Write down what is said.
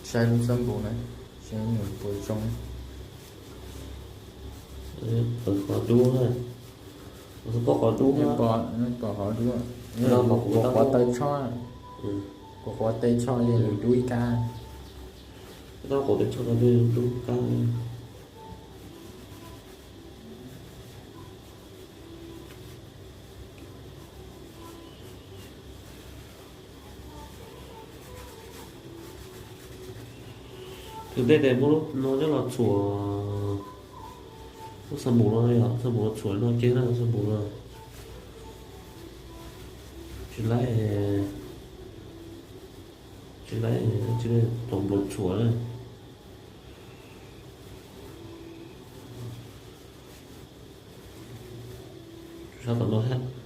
ໃຊ້ລູກສະບູນະ ໃຊ້ໜູໂປຈອງ. ເອີ ເປີດຂໍດູເລີຍ ສະໂພກຂໍດູ ເອີ ເນາະ ກໍ ກໍຂໍດູ ເອີ ເນາະ ບໍ່ ບໍ່ ບໍ່ ບໍ່ ຂໍເຕີຊອດ ເອີ ບໍ່ຂໍເຕີຊອດ ເລີຍດູອີກາ ບໍ່ຂໍເຕີຊອດ ເລີຍດູອີກາ. ເຖິງໄດ້ແຕ່ບໍ່ລົດ ເນາະ ຈະລອດຊົ່ວ ສະບູເນາະ ສະບູລອດຊົ່ວເນາະ ເກັ່ງນະ ສະບູເນາະ ຊິໄລ່ ຊິໄລ່ ຊິໄລ່ຕົບລົດຊົ່ວເລີຍ. ຊາວຕຳຫຼວດແຮດ